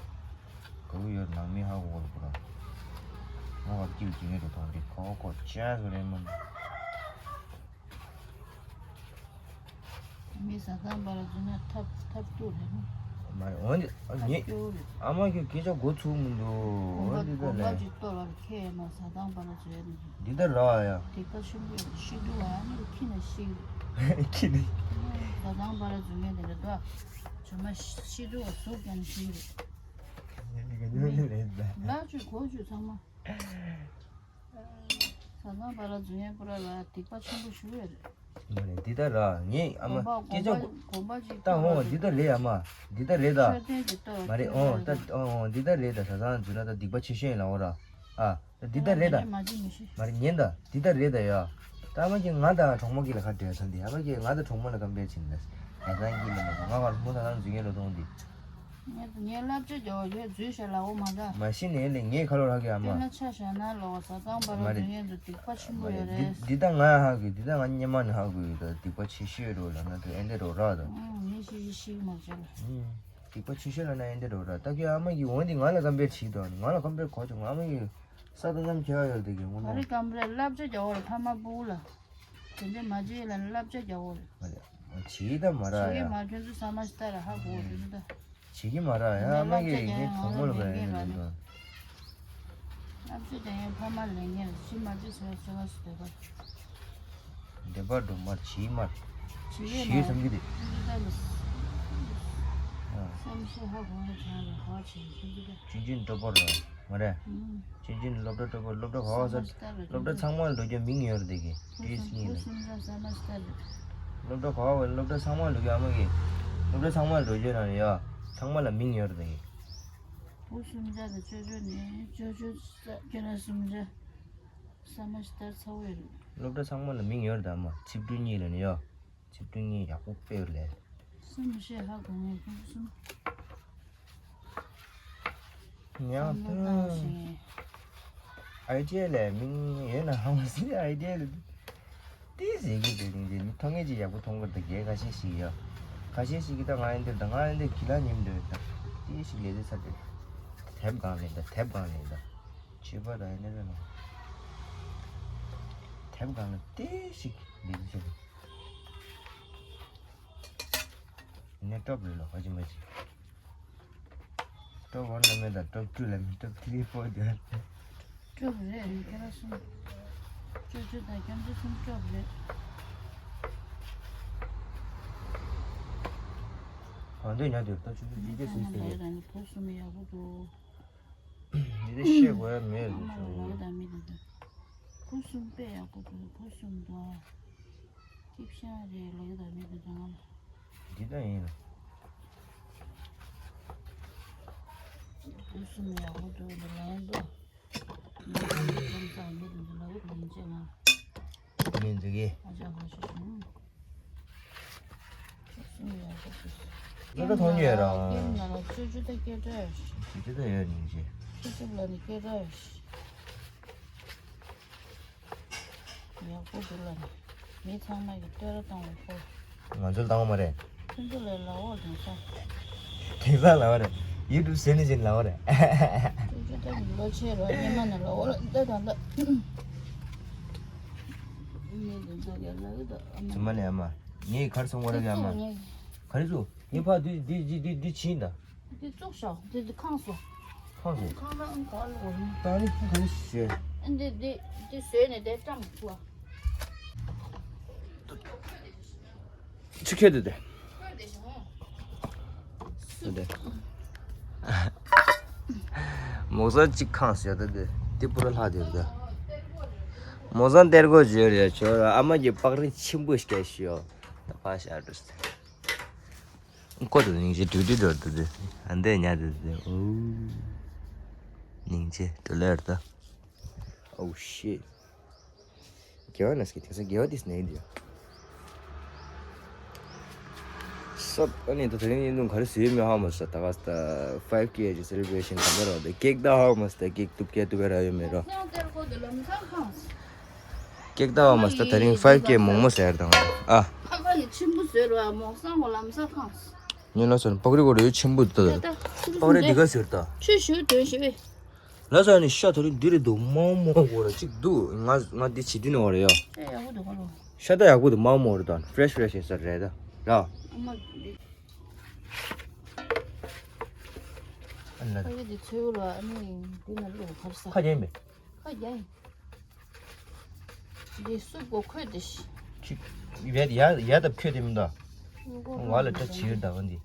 ག་བུ་ཡོད་ནང་མི་ཧ་གོ་གོ་ར། ང་བར་སྐྱིད་ཅིག་ངེད་དུ་ཐོང་འདི་ཁོ་ཁོ་ཅག་སུ་རེད་མོ། མི་ཟ་ཁང་པ་ལ་འཛུལ་ན་ཐབས་ཐབས་སྡུག་རེད་མོ། མ་རེད་འོན་ཏེ་ངས་སྐྱོ་རེད། ཨ་མ་གི་སྐད་ཆ་མགོ་ཚུགས་མི་འདུག་གོམ་པ་འོན་ཏེ་གོམ་པ་ད་ལས་ཅིག་གཏོར་བར་ཁྱེད་མ་ཟ་ཁང་པ་ལ་འཛུལ་ཡ་འདུག་འདི་ལྟར་རག་ཡ། སྡིག་པ་ཆེན་པོ་ཡོད་ཤི་འདུག་ཨ་ནི་ཁྱི་ན་ཤི་རེད། ཁྱི་ནི། ཟ་ཁང་པ་ལ་འཛུལ་མཁན་དེ་འདྲ་འདུག་ཇོ་མ་ཤི་འདུག་ཟུག་ཀྱང་ཤི་རེད། ལ་ཆུ་གོ་ཆུ་ཚང་མ། ཟ་ཁང་པ་ལ་འཛུལ་མཁན་པུ་ར་ལ་སྡིག་པ་ཆེན་པོ་ཞུ་ཡོད་རེད། མ་རེད་འདི་ལྟར་ར་ངས་ཨ་མ་གོམ་པ་སྐད་ཆ་གོམ་པ་གོམ་པ་ཅིག་ད་འོང་འདི་ལྟར་རེད་ཨ་མ། འདི་ལྟར་རེད་ད། ཤར་ཏན་གྱི་ལྟོ་མ་རེད་འོང་ད་འོང་འོང་འདི་ལྟར་རེད་ད། ཟ་ཁང་འཛུལ་ན་ད་སྡིག་པ་ཆེ་ཤོས་ཡིན་ལ་འོ་ར། ཨ་ད་འདི་ལྟར་རེད་ད། མ་ཅི་མི་ཤེས། མ་རེད་ཉན་ད་འདི་ལྟར་རེད་ད་ཡ། ད་ཨ་མ་གིས་ང་དང་གྲོགས་མོ་གིས་ལ་ཁ་བྲལ་ཚར་འདི་ཨ་མ་གིས་ང་དང་གྲོགས་མོ་ལ་ཀམ་པེར་བྱེད་ན་ད། ཟ་ཁང་གིས་ལ་ང་བར་མོ་ད་ཁང་འཛུལ་མཁན་ལ་གཏོང་འདི། ངས་ངས་བསླབ་བྱ་རྒྱག་པ་ཡོད་འཛུལ་ཤག་ལ་འོ་མ་ད། མ་གཞི་ནས་ལས་ངས་ཁ་ལོ་རག་གི་ཨ་མ། སྟོན་ན་ཆ་བཞག་ན་ལོ་ཟ་ཁང་པ་ར་མ་རེད། འཛུལ་མཁན་དུ་སྡིག་པ་ཆེན་པོ་ཡོད་རེད། འདི་འདི་ད་ང་ཧ་གི་འདི་ད་ང་སྙེ་མ་ནས་ཧ་གི་ཡོད་ད་སྡིག་པ་ཆེ་ཤོས་རོ་ལ་ང་ད་ཨེ་འདྲ་རོ་རག་ད། ཨང་ངས་ཤི་ཤི་ཤི་མ་བྱ་ལ། ཨང་སྡིག་པ་ཆེ་ཤོས་ལ་ན་ཨེ་འདྲ་རོ་རག་ད་ཁྱོད་ཨ་མ་གི་འོན་ཏེ་ང་ལ་ཀམ་པེར་བྱེད་དོ་ང་ལ་ཀམ་པེར་གོ་ཆོག་ང་ཨ་མ་གི་ས་ད་ཙམ་ཁྱེད་ཡོད་དེ་གི་དངོས་ག་རེ་གནང་། ཀམ་པེར་བསླབ་བྱ་རྒྱག་པ་ར་ཕ་མ་སྤུ་གུ་ལ། དེ་འདྲ་མ་བྱེད་ལ་བསླབ་བྱ་རྒྱག་པ་རེད། མ་རེད། བྱེད་ད་མ་རག་ཡ། བྱེད་ཀྱི་མ་ཁྱོད་ཚོ་ས་མ་ཤི་ད་ར་ཧ་གོ་དུས་ད། བྱེད་ཀྱི་མ་རག་ཡ་ཨ་མ་གིས་ངའི་གྲོགས་མོ་ལ་བས་ཡིན་ལ་ཡིན་ལ། བསླབ་བྱ་རྒྱག་ཡ་ཕ་མ་ལས་ངན་ལ་ཤི་མ་ཅི་ཟེར་ཟེར་བ་ཞིག་འདོད་པ། འདོད་པ་འགྲོ་མར་བྱེད་མར། བྱེད་ཀྱི་མ་ཞེས་བསམ་གྱི་འདུག་ཁྱོད་ཚོ་ད་ལ། བསམ་ཤེས་ཧ་གོ་ཡ་ཆང་ར་ཧ་བྱེད་ཁྱོད་ཚོ་ད། ཆུང་ཆུང་སྤྲོ་པོ་ར་མ་རེད། ཆུང་ཆུང་སློབ་གྲྭ་སྤྲོ་པོ་སློབ་གྲྭ་ག་བ་ས་སློབ་གྲྭ་ཚང་མ་ལ་འགྲོ་རྒྱུ་མིང་ཡོད་རེད་དེ་གི་ཏིས་གཉིས་ལ། སློབ་གྲྭ་ག་བ་སློབ་གྲྭ་ཚང་མ་ལ་འགྲོ་རྒྱུ་ཨ་མ་གི། སློབ་གྲྭ་ཚང་མ་ལ་འགྲོ་རྒྱུ་རང་ཡ། ཚང་མ་ལ་མིང་ཡོད་རེད་དེ་གི། བུ་སུམ་བརྒྱ་དང་ཅོ་ཅོ་ནས་ཅོ་ཅོ་ས་ཁྱེད་རང་སུམ་བརྒྱ། ས་མ་ཤི་ལྟར་ཚ་བོ་ཡོད་རེད། སློབ་གྲྭ་ཚང་མ་ལ་མིང་ཡོད་རེད་ད་མ་ཆིབས་སྒྲུང་གཉིས་ལ་ནི་ཡ། ཆིབས་སྒྲུང་གཉིས་ཡག་པོ་དཔེ་ཡོད་ལས། སུམ་བཤད་ཧ་གོ་ངེས་ཁོང་གསུམ། ཉག་བསམ་བློ་བཏང་ཕུ། ཞིང་། ཨའི་ཌི་ཡ་ལས་མིང་ཡོད་ན་ཧང་སི་ཨའི་ཌི་ཡ་ལས། ཏི་ཟེར་གི་འདུག་ནི་འདི་མི་མཐོང་ངེས་ཅིག་ཡག་པོ་མཐོང་གི་འདུག་རྒྱལ་ཁ་ཤས་ཤིག་ཡོད། ཁ་ཤས་ཤིག་གིས་ད་ང་ཡིན་འདིར་ད་ང་ཡིན་འདིར་གི་ལ་ཉིམ་འདོད་ད། ཏི་ཞིག་ལས་དེ་ཚ་དེ། དེབ་གང་ལེན་ད་དེབ་གང་ལེན་ད། ཆོས་པ་ད་ཡིན་ནི་རེད་ལ། དེབ་གང་ལེན་ཏི་ཞིག་ལས་དེ་ཚ་དེ། ནས་སྟོབས་རེད་ལ་ཧ་ཅི་མ་ཅི། སྟོབས་ཝན་ལ་མེད་ད་སྟོབས་ཊུ་ལ་མེད་སྟོབས་ཐི་རི་ཕོར་དེ། སྟོབས་རེད་ཁྱེད་རང་གསུམ། ཅོ་ཅོ་དང་ཁྱམ་ཅོ་གསུམ་སྟོབས་རེད། གང་འདོད་ཉག་འདོད་ད་ཆུ་ཚོད་ཅི་ཅི་སུས་ཟེར་གི། བུ་གསུམ་ཡག་པོ་འདུག་འདི་འདྲ་བཤད་དགོས་ཡ་མེད་ལ་ཆུ། ཁུ་སུམ་དཔེ་ཡག་པོ་འདུག་ཁུ་སུམ་དང་། ཅིབ་ཤ་རེད་ལོ་ཡོད་དམ་མེད་དམ་ཚང་མ་ལ། འདི་ལྟ་ཡིན་ལ། ཁུ་སུམ་ཡག་པོ་འདུག་འདི་ལ་ཡང་འདུག་ཁམས་བཟང་མེད་དམ་ཚང་ལ་ཡོད་དམ་ཅེ་ང་། ངན་ཟིག་གི། ཨ་ཅག་ཧོ་ཤི་ཤུ། ཁུ་སུམ་ཡག་པོ་འདུག་ལོ་ད་མཐོང་རྒྱུ་ཡོད་ར། ཀེམ་ན་ལ་ཅོ་ཅོ་ད་སྐད་གྲགས་ཡོད་ཤི། ཅོ་ཅོ་ད་ཡོད་ནི་ཅི། ཅོ་ཅོ་ལ་ནི་སྐད་གྲགས་ཡོད་ཤི། ཡག་པོ་འདུག་ལ་ནི། མི་ཚང་མ་གི་བསྟོད་ར་བཏང་བ་ཁོ། ང་ཚོ་ལ་བཏང་བ་མ་རེད། ཁྱོད་ཚོ་ལས་ལ་འོག་དེང་སང་། དེང་སང་ལ་བ་རེད། ཡུ་ཊུབ་ཟེར་ནི་ཅན་ལ་བ་རེད། ཁྱོད་ཚོ་ལྟ་གི་ལོ་ཆེ་རོ་སྙེ་མ་ནས་ལ་འོག་ལ་ལྟ་དང་ལྟ། མི་འདི་ཚོ་གི་ལ་གི་ད་ཨ་མ། ཚོ་མ་ནས་ཨ་མ། ངས་གར་སོང་བ་ར་གི་ཨ་མ། ག་རེ་ཚུགས། ངས་ཕ་འདི་འདི་འདི་འདི་འདི་ཕྱིན་ད། འདི་བཙུགས་ཤག་འདི་འདི་ཁེངས་སོང་། ཁེངས་སོང་། ཁེངས་ན་ཨང་ག་ལ་འོ་ཡིན། ད་ནི་ག་རེ་ཞེས། འདི་འདི་འདི་བཟོས་ནས་དེ་བཀྲམ་བ། ཆུ་ཁྱེར་དེ་དེ། དེ། མོ་ས་གཅིག་ཁེངས་སོང་ད་དེ་དེ་པུ་ར་ལྷག་དེ་རེད་ད། མོ་ས་གཏེར་སྒོ་བརྗོད་རེད་ཁྱོད་ཨ་མ་གི་པགས་རིགས་ཆེན་པོ་སྐྱེས་ཤོག་ད་ཕ་ཤ་འགྲོ་སྟེ། ཀོ་ཏུ་སྙིང་རྗེ་དུ་དུ་དོར་དུ་དུ། ཨ་འདས་ཉ་དུ་དུ། ཨོ། སྙིང་རྗེ་དུ་ལེར་ད། Oh shit. དགེ་བ་ན་སྐྱེ་དེང་སང་དགེ་བ་དིས་ནས་འདི། སོབ་ཨ་ནི་ད་དེ་རིང་ཡིན་དུང་ག་རེ་ཟོས་མི་ཧ་མ་སོ་ད་ག་ས་ད་ཕའིབ་ཀེ་ཅི་སེ་ལེ་བྷ་རེ་ཤན་ག་མེ་རོ་ད་ཀེག་ད་ཧ་མ་སོ་ད་ཀེག་ཏུབ་ཀེ་ཏུབ་ར་ཡོད་མེ་རོ། ཡང་དེར་ཀོ་དུ་ལམ་སང་ཁང་། ཀེག་ལྟ་བ་མ་ཟད་ད་རིང་ཕའིབ་ཀེ་མོག་མོག་ཟེར་དང་། ཨ། ཕ་ག་ནི་ཆེན་པོ་བཟོས་ར་མོག་སང་གོ་ལམ་ས་ཁང་། ཉོན་ལ་སོན་པག་རི་གོ་རེ་ཆེན་པོ་ད། ད་ད་པག་རི་འདི་ག་ཟེར་ད། ཆུ་ཞུ་དོན་ཞུ་བས། ལ་ས་ནི་ཤ་ད་རིང་འདི་རེད་འདུག་མོག་མོག་གོ་ར་གཅིག་འདུག་ང་ང་འདི་བྱེད་དུས་ནི་བ་རེད་ཡ། ཨེ་ཡག་པོ་འདུག་ག་ལོ། ཤ་ད་ཡག་པོ་འདུག་མོག་མོག་རེད་ད། ཕེ་རེ་ཤི་ཕེ་རེ་ཤི་ཡིན་ས་རེད་ད། ར། ཨ་མ་འདི། ཨ་ན། ཨ་ཡེ་འདི་ཚོས་ར་ཨ་ནི་འདི་ན་ལོ་ཁར་ས། ཁ་རྒྱན་མེད། ཁ་རྒྱན། འདི་སུབ་གོ་ཁོད་དེ་ཤི། ཅིག་ཡ་ཡ་ཡ་ད་ཁོད་དེ་མི་འདུག་ཝ་ལ་བཀྲ་ཆིར་ད་བ་འདི།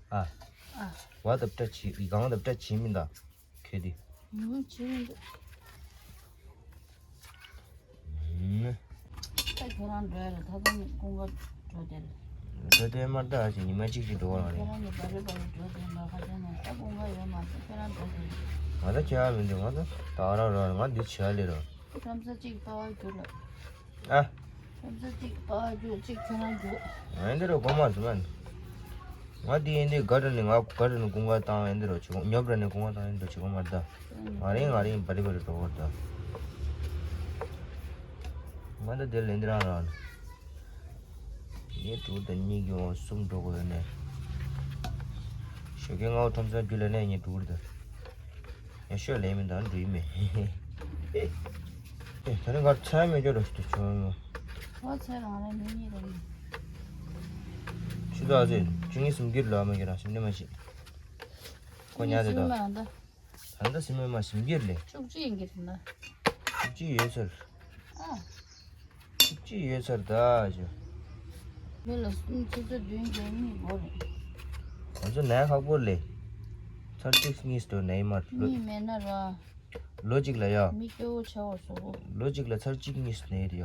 ཨ། ཨ། ཝ་ད་བཀྲ་ཆི་གང་ད་བཀྲ་ཆི་མི་འདུག་ཁོད་དེ། ངོ་ཆི་མི་འདུག་ཨུམ། ད་ཁྱོད་རང་འགྲོ་ཡ་ལ་ད་ད་ནི་ཀུན་དགའ་འགྲོ་དེ་ལ། འགྲོ་དེ་མ་ད་ཅི་ཉི་མ་གཅིག་གཅིག་འགྲོ་བ་རེད། ཁྱོད་རང་གི་བ་རི་བ་རི་འགྲོ་དེ་ལ་ཁ་ཅན་ན་ད་ཀུན་དགའ་ཡོད་མ་ད་ཁྱོད་རང་འགྲོ་དེ་ལ། ང་ད་ཁྱེད་ཨ་མི་འདུག་ང་ད་ད་ར་ར་ང་འདི་བྱེད་ཡ་ལེ་ར། ཁྲོམ་ས་གཅིག་པ་བ་རྒྱུ་ལ། ཨ། ཁྲོམ་ས་གཅིག་པ་བ་རྒྱུ་གཅིག་ཁྱོད་རང་རྒྱུ། ཨེ་འདི་རུ་གོ་མ་སུ་མན། ང་འདི་ཨེ་འདི་ག་ར་ནི་ང་ག་ར་ནི་ཀུན་དགའ་བཏང་ཨེ་འདི་རུ་ཆུ་ཉོབ་ར་ནི་ཀུན་དགའ་བཏང་ཨེ་འདི་རུ་ཆུ་གོ་མ་ད། ང་རིང་ང་རིང་བ་རི་བ་རི་འགྲོ་བར་ད། ང་ད་དེ་ལེན་འདི་རང་རང་ནི། ངས་དྲུག་དང་གཉིས་ཀྱི་འོང་གསུམ་འགྲོ་དགོས་ནས། ཞོགས་ཀའི་སྔ་བོ་ཁྲོམ་སར་རྒྱུ་ལས་ནས་ངས་དྲུག་དང་། ཡ་ཤོད་ལས་མི་འདང་འགྲོ་ཡི་མེད། ཨེ་ད་རིང་གར་ཚ་མེད་ཅོ་རོ་ཞིག་ཏུ་བྱུང་ཡོང་། ཨོ་ཚ་རང་རེད་མི་གཉིས་རེད། ཤི་ད་ཨ་ཙི་བཅུ་གཉིས་སུམ་གྱིར་ལོ་མ་གྱིར་རང་སེམས་ནི་མ་ཤི། ཁོ་ཉལ་དེ་ད། ད་ད་སེམས་ནི་མ་སུམ་གྱིར་ལས། བཅུ་གཅིག་ཡིན་གྱིར་ན། བཅུ་གཅིག་ཡོད་ཚར། ཨ། གཅིག་ཡོད་ཚར་ད་ཞུ། མི་ལ་སུམ་ཆུ་ཚོད་བདུན་བརྒྱད་གཉིས་འགོར་རེད། ང་ཚོ་ནས་ཁག་པོ་ལས། ཚར་གཅིག་གཉིས་སུ་ནས་མར་ལོ། གཉིས་མེད་ན་ར། ལོ་གཅིག་ལ་ཡ། མི་སྐྱོ་བོ་ཆགས་པ་བཟོ་གོ། ལོ་གཅིག་ལ་ཚར་གཅིག་གཉིས་སུ་ནས་རེད་ཡ།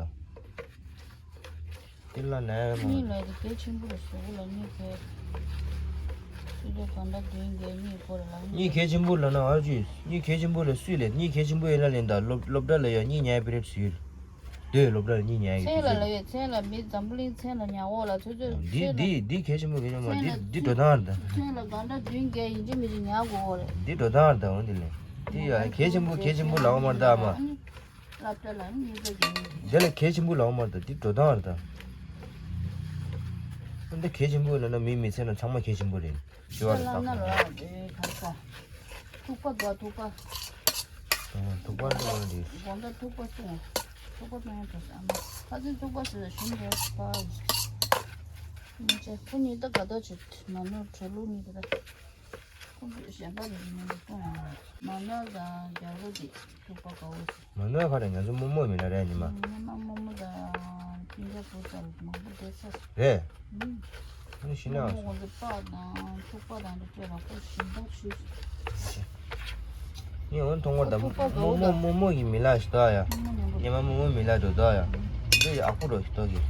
དེ་ལ་ནས་མ། གཉིས་ལ་རེད་གལ་ཆེན་པོ་རེད་བཟོ་གོ་ལ་གཉིས་གལ། ཆུ་ཚོད་གང་འདྲ་བདུན་བརྒྱད་གཉིས་འགོར་རེད་ལ་གཉིས། གཉིས་གལ་ཆེན་པོ་ལ་ན་ཨ་ཅུ། གཉིས་གལ་ཆེན་པོ་ལ་སུས་ལས་གཉིས་གལ་ཆེན་པོ་ཡིན་ན་ལེན་ད་སློབ་སློབ་གྲྭ་ལ་ཡ་གཉིས་ཉལ་པི་རེད་སུས། དེ་སློབ་གྲྭ་ལ་གཉིས་ཉལ་གི་མཚན་ལ་ལ་ཡོད་མཚན་ལ་མི་འཛམ་བུ་གླིང་མཚན་ལ་ཉལ་འོག་ལ་ཚོད་ཚོད་འདི་ཚོད་ལ། འདི་འདི་གལ་ཆེན་པོ་གལ་ཆེན་པོ་འདི་འདི་འགྲོ་སྟངས་རེད་ད། མཚན་ལ་གང་འདྲ་བདུན་བརྒྱད་ཡིན་གཅིག་མིན་གཅིག་ཉལ་དགོས་འོག་རེད། འདི་འགྲོ་སྟངས་རེད་ད་འོ་འདི་ལས། འདི་ཡ་གལ་ཆེན་པོ་གལ་ཆེན་པོ་ལའོ་མར་ད་མ། སློབ་གྲྭ་ལ་གཉིས་ཀ་རྒྱལ་ཡིན། འདི་ལ་གལ་ཆེན་པོ་ལའོ་མར་ད་འདི་འགྲོ་སྟངས་རེད་ད། འདི་གལ་ཆེན་པོ་ལ་ན་མི་མི་མཚན་ལ་ཚང་མ་གལ་ཆེན་པོ་རེད། ཞུ་བ་ལ་ལབ་ན་ལ་དེ་ག་ས། ཐུག་པ་འདུག་ཐུག་པ། ཐུག་པ་འདུག་རེད། དགོང་དག་ཐུག་པ་སོང་། ཐུག་པ་སོང་ཡང་འགྲོ་ས་ཨ་མ། ཁ་སང་ཐུག་པ་ཟེར་ཞུ་འདྲ་པ། མི་ཚེ་ཁོ་གཉིས་ད་ག་ད་ཆུ་མ་ནོར་གྲོ་ལུག་གཉིས་ད། ཁོང་ཚོས་གཞན་པ་ལ་ཡིན་ན་འདུག་གཏོང་ཡང་མ་ནོར་དང་རྒྱག་རོ་དེ་ཐུག་པ་དགའ་བོ་ཟེར། མ་ནོར་ཁ་རེ་ང་ཚོ་རྨོ་མོ་མི་ལ་རེད་ཉི་མ། ཉི་མ་རྨོ་མོ་དང་སྤུན་ཀྱག་བུ་ཚ་ལ་མང་པོ་བསྡད་ས་རེད། ཨ་ནི་ཤི་ན་ཨ་སོ། ཁོང་ཚོ་པགས་དང་ཐུག་པ་དང་འདྲ་བཅས་རག་པོ་ཞིམ་པ་ཆུ། ངས་འོན་མཐོང་བར་དང་ཐུག་པ་དགའ་བོ་དང་རྨོ་མོ་རྨོ་མོ་གི་མི་ལ་ཞིག་ད་ཡ། རྨོ་མོ་ཉན་པོ། ཉི་མ་རྨོ་མོ་མི་ལ་འགྲོ་ད་ཡ། འདི་ཡག་པོ་རོ་ཞིག་ད་གི།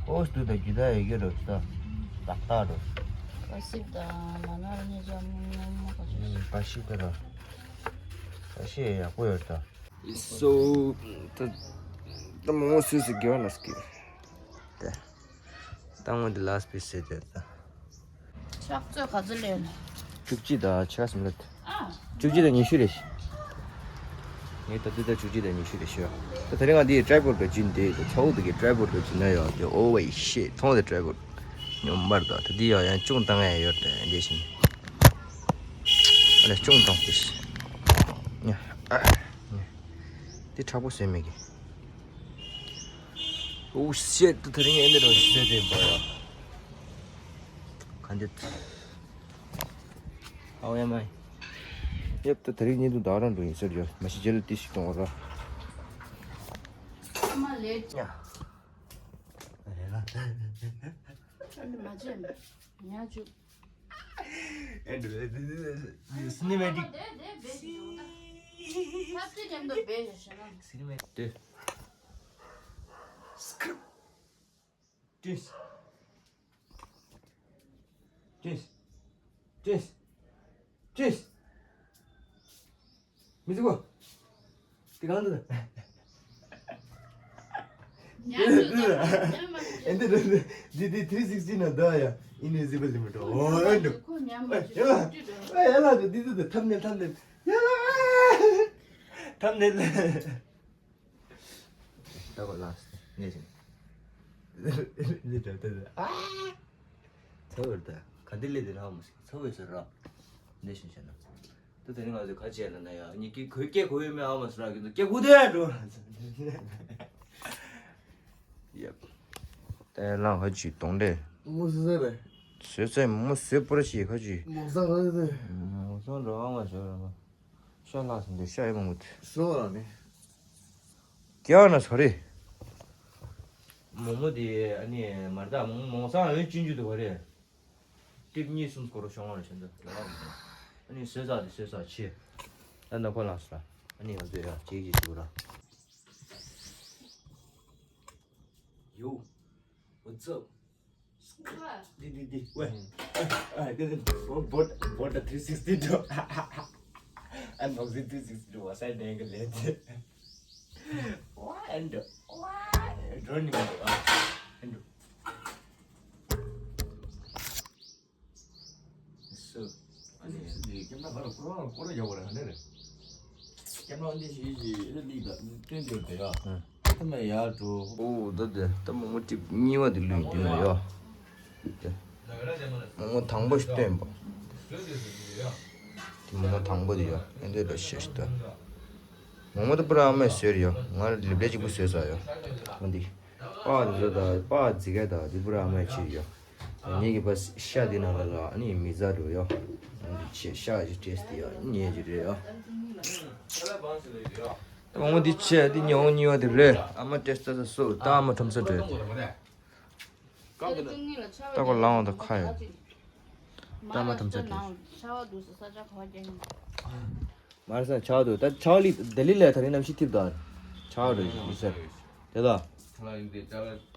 ཨོ་སྡུག་ད་རྒྱུ་ད་ཡ་གི་རོ་ཞིག་ད། ཏག་ཏག་རོ། པ་སིབ་དང་མ་ན་ར་ཉེ་ཅག་རྨོ་མོ་མོ་ག་ཚོད། པ་སིབ་ད་ར། པ་སིབ་ཡག་པོ་ཡོད་ད། སོ། ད་ད་མོ་སུ་སུ་གི་ཝ་ན་སྐྱེ། ད་ད་ངོ་འདི་ལ་སི་པི་སི་ཟེར་ད། ཕྱག་ཚོད་ག་ཚོད་ལེན། བཅུ་གཅིག་དང་ཕྱེད་ཀ་ཟིན་ལ། ཨ། བཅུ་གཅིག་དང་ཉི་ཤུ་རེད། ངས་ད་ལྟ་ད་བཅུ་གཅིག་དང་ཉི་ཤུ་རེད་ཤོད། ད་དེ་རིང་ང་འདི་ཀྲའི་པོཌ་ག་བྱིན་དེ་ད་ཚ་བོ་དེ་གི་ཀྲའི་པོཌ་ག་བྱིན་ན་ཡོད་དེ། ཨོ་ཝེ་ཤེ་མཐོང་དེ་ཀྲའི་པོཌ་ཉོམ་པར་དང་ད་འདི་ཡང་ཡང་ཅུང་བཏང་ཡ་ཡོད་དེ་འདི་བཞིན། ཨ་ལས་ཅུང་བཏང་དེ། ཉ་ཨ་ཉ། དེ་དྲག་པོ་བཟོས་མེད་གི། ཨོ་ཤེ་ད་དེ་རིང་ཨེ་འདི་རང་བཟོས་དེ་འབའ་ཡ། ག་འདི། ཨའོ་ཡ་མ། ཡབ་ད་དེ་རིང་ཉིན་དུ་ཟླ་རང་འགྲོ་ཡིན་ཟེར་ཡོད། མ་གཞི་རྗེས་ལ་ཏི་ཞིག་གཏོང་བ་ར། ཨ་མ་ལེ། ཉ། ཨ་ནི་མ་བྱེད། ཉ་བྱུག། ཨེ་འདྲ་སི་ནི་མེ་ཊིག། ཨ་མ་དེ་དེ་བེད་ཞིག་བྱུང་ད། ཐབས་ཤེས་མཉམ་དུ་བེད་ཞིག་བྱས་ན། སི་ནི་མེ་ཊིག། སི་ཀྲིབ། ཏིས། ཏིས། ཏིས། ཏིས། མི་ཚེ་གོ། དེ་གང་འདུག་ཉམས་ཡོད་ད། ཉམས་མ་ཡོད། ཨེ་འདི་འདི་འདི་འདི་ཐི་རི་སིག་སི་ན་ད་ཡ་ཨིན་ཝི་ཛི་བལ་ལི་མི་འགྲོ། ཨོ་ཨེ་འགྲོ། ཁོ་ཉམས་མ་ཡོད། ཡ་ལ་ཡ་ལ་འདི་འདི་འདི་ཐབ་ནེ་ཐབ་ནེ་ཡ་ལ་ཐབ་ནེ། ད་གོ་ལགས་ནས་ཞིང་ནི་དྲ་ཏི་ཨ་ཚ་བར་ད་ག་འདི་ལས་དེ་ལྷག་མ་ཞིག་ཚ་བས་ཟེར་ར་ནས་ཞིང་བྱས་ན། ད་དེ་ནི་ང་ཚོས་ག་བྱས་ལ་ན་ཡ་ཉི་ཀི་གོས་སྐྱེ་གོས་ཡོད་མེད་ཨ་མ་སུ་ར་གི་ཚོ་སྐྱེ་གུ་དེ་འགྲོ། ཡབ། ཏན་ལང་ཧ་ཅི་གཏོང་ལེ། མོ་སུ་ཟེར་རེད། སོས་ཚེ་མོ་སོས་པོར་ཞིག་ཧ་ཅི། མོ་སང་རེད་དེ། མོ་སང་རོ་ཨ་མ་ཞོ་ར་མ། ཤ་ལྷག་སོང་དེ་ཤ་ཡི་མོ་མོ་དེ། སོ་ར་ནི། ཀྱ་ན་སོ་རེ། མོ་མོ་དེ་ཨ་ནི་མར་ད་མོ་མོ་སང་ཨོན་ཅུན་ཅུ་དུ་བ་རེད། ཏིབ་གཉིས་གསུམ་སྐོར་བྱུང་བ་རེད་བྱས་འདུག་དེ་བ་མོ། ཨ་ནི་སོས་ཚ་དེ་སོས་ཚ་ཆེ། ད་ན་ཁོ་ལངས་སོང་ར། ཨ་ནི་ང་ཚོས་ཡ་ཅིག་ཅིག་ཞུ་ར། Yo, what's up? Di, di, di. Wait. Ah, ah, di, di. Bought, bought a three sixty to. Unboxing three sixty to. What's that name? Let's. Why and why? Don't even. Ah, and. So, ཨ་ནི་ཁྱེད་རང་ཕར་ཁོ་རང་ཁོ་རང་རྒྱག་པ་རེད་ཧ་ནི་རེད། ཁྱེད་རང་འདི་ཞིག་ཞིག་ཨེ་ལི་ད་སྟོན་རྒྱུ་དེ་ཡ། ཨ་ད་མ་ཡར་འགྲོ། ཨོ་ད་དེ་ད་མོ་མོ་ཊིབ་གཉིས་པ་དེ་ལུས་འདི་ན་ཡ། དེ་མོ་མོ་དང་པོ་ཞིག་སྟོན་པ། དེ་མོ་མོ་དང་པོ་དེ་ཡ་ཨེ་འདི་ལ་ཤེས་ཤིག་ད། མོ་མོ་ད་པུ་ར་ཨ་མས་བཟོས་རེད་ཡ། ང་ལེབ་ལེ་གཅིག་པུ་བཟོས་ས་ཡ། ཨ་འདི། པགས་འདི་ཚོ་དང་པགས་རྫི་ག་དང་འདི་པུ་ར་ཨ་མས་ཕྱིར་ཡོད། ངེད་ཀྱི་པ་ཤ་འདི་ནང་ལ་ལ་ཨ་ནི་མི་ཟ་འགྲོ་ཡོད། འདི་ཆེ་ཤ་ཞིག་ཏེས་ཏི་ཡ་ཉེ་ཅིག་རེད་ཡ། ད་འོང་འདི་ཆེ་འདི་ཉེ་འོང་ཉེ་བ་དེ་རེད། ཨ་མ་ཏེས་ཏ་ས་སོ་ད་ཨ་མ་ཁྲམ་ས་འགྲོ་ཡ་དེ། ད་གོ་ལང་བ་ད་ཁ་ཡོད། ད་ཨ་མ་ཁྲམ་ས་འགྲོ་ཡ། མར་ས་ཆར་པ་འདུག་ད་ཆར་པ་ལི་ལྡི་ལི་ལ་ད་རིང་གནམ་གཤིས་ཐིབས་ད། ཆར་པ་འདུག་ཡིན་ས་རེད། དེ་ད།